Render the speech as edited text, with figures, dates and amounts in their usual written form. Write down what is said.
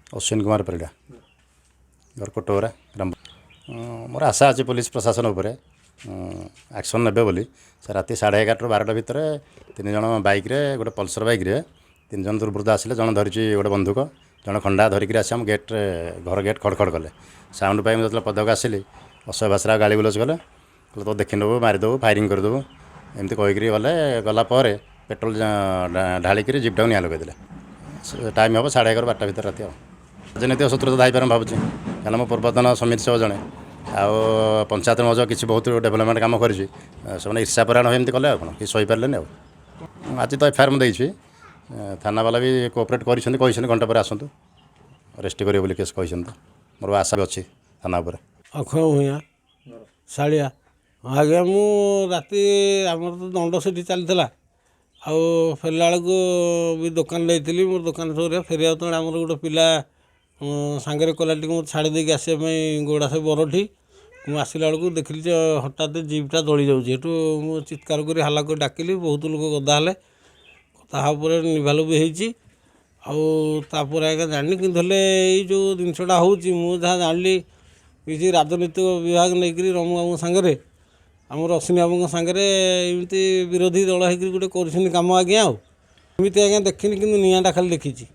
ଅଶ୍ୱିନ କୁମାର ପରିଡ଼ା, ଘର କୋଟଗରା ଗ୍ରାମ। ମୋର ଆଶା ଅଛି ପୋଲିସ ପ୍ରଶାସନ ଉପରେ ଆକ୍ସନ୍ ନେବେ ବୋଲି। ସେ ରାତି 11:30ରୁ 12ଟା ଭିତରେ ତିନି ଜଣ ବାଇକ୍ରେ, ଗୋଟେ ପଲ୍ସର ବାଇକ୍ରେ ତିନି ଜଣ ଦୁର୍ବୃତ୍ତ ଆସିଲେ। ଜଣେ ଧରିଛି ଗୋଟେ ବନ୍ଧୁକ, ଜଣେ ଖଣ୍ଡା ଧରିକିରି ଆସି ଆମ ଗେଟ୍ରେ, ଘର ଗେଟ୍ ଖଡ଼ ଖଡ଼ କଲେ। ସାଉଣ୍ଡ ପାଇ ମୁଁ ଯେତେବେଳେ ପଦାକୁ ଆସିଲି, ଅସଭ୍ୟ ଭାଷାରେ ଗାଳି ଗୁଲଜ କଲେ। କହିଲେ, ତୋ ଦେଖିନେବୁ, ମାରିଦେବୁ, ଫାୟାରିଂ କରିଦେବୁ, ଏମିତି କହିକିରି ଗଲେ। ଗଲା ପରେ ପେଟ୍ରୋଲ ଢାଳିକିରି ଜିପ୍ଟାକୁ ନିଆଁ ଲଗାଇଦେଲେ। ଟାଇମ୍ ହେବ 11:30 12ଟା ଭିତରେ ରାତି। ଆଉ ରାଜନୈତିକ ଶତ୍ରୁତା ଥାଇପାରେ ମୁଁ ଭାବୁଛି, କାରଣ ମୁଁ ପୂର୍ବତନ ସମିତି ସଭ୍ୟ ଜଣେ ଆଉ ପଞ୍ଚାୟତ ମଧ୍ୟ କିଛି ବହୁତ ଡେଭଲପମେଣ୍ଟ କାମ କରିଛି। ସେମାନେ ଈର୍ଷାପରାୟଣ ହୋଇ ଏମିତି କଲେ, ଆଉ କ'ଣ କିଛି ସହିପାରିଲେନି। ଆଉ ଆଜି ତ ଏଫଆଇଆର୍ ମୁଁ ଦେଇଛି। ଥାନାବାଲା ବି କୋଅପରେଟ୍ କରିଛନ୍ତି, କହିଛନ୍ତି ଘଣ୍ଟା ପରେ ଆସନ୍ତୁ, ରେଜିଷ୍ଟ୍ରି କରିବେ ବୋଲି କେସ୍ କହିଛନ୍ତି। ତ ମୋର ଆଶା ବି ଅଛି ଥାନା ଉପରେ। ଅକ୍ଷୟ ଭୂୟାଁ, ଶାଳିଆ। ଆଜ୍ଞା, ମୁଁ ରାତି ଆମର ତ ଦଣ୍ଡ ସେଠି ଚାଲିଥିଲା, ଆଉ ଫେରିଲା ବେଳକୁ ବି ଦୋକାନ ଯାଇଥିଲି ମୋର ଦୋକାନ ସରିବା ଫେରିବା ଯେତେବେଳେ ଆମର ଗୋଟେ ପିଲା ସାଙ୍ଗରେ କଲା ଟିକେ ମୋତେ ଛାଡ଼ି ଦେଇକି ଆସିବା ପାଇଁ ଗୋଡ଼ା ସେ ବରଠି। ମୁଁ ଆସିଲା ବେଳକୁ ଦେଖିଲି ଯେ ହଠାତ୍ ଜିପ୍ଟା ଜଳି ଯାଉଛି। ସେଠୁ ମୁଁ ଚିତ୍କାର କରି ହାଲା କରି ଡାକିଲି, ବହୁତ ଲୋକ ଗଦା ହେଲେ। ତାପରେ ନିଭାଲ ବି ହେଇଛି। ଆଉ ତାପରେ ଆଜ୍ଞା ଜାଣିନି, କିନ୍ତୁ ହେଲେ ଏଇ ଯେଉଁ ଜିନିଷଟା ହେଉଛି, ମୁଁ ଯାହା ଜାଣିଲି, କିଛି ରାଜନୈତିକ ବିଭାଗ ନେଇକରି ରମୁ ବାବୁଙ୍କ ସାଙ୍ଗରେ, ଆମର ଅଶ୍ୱିନୀ ବାବୁଙ୍କ ସାଙ୍ଗରେ ଏମିତି ବିରୋଧୀ ଦଳ ହେଇକରି ଗୋଟେ କରୁଛନ୍ତି କାମ ଆଜ୍ଞା। ଆଉ ଏମିତି ଆଜ୍ଞା ଦେଖିନି, କିନ୍ତୁ ନିଆଁଟା ଖାଲି ଦେଖିଛି।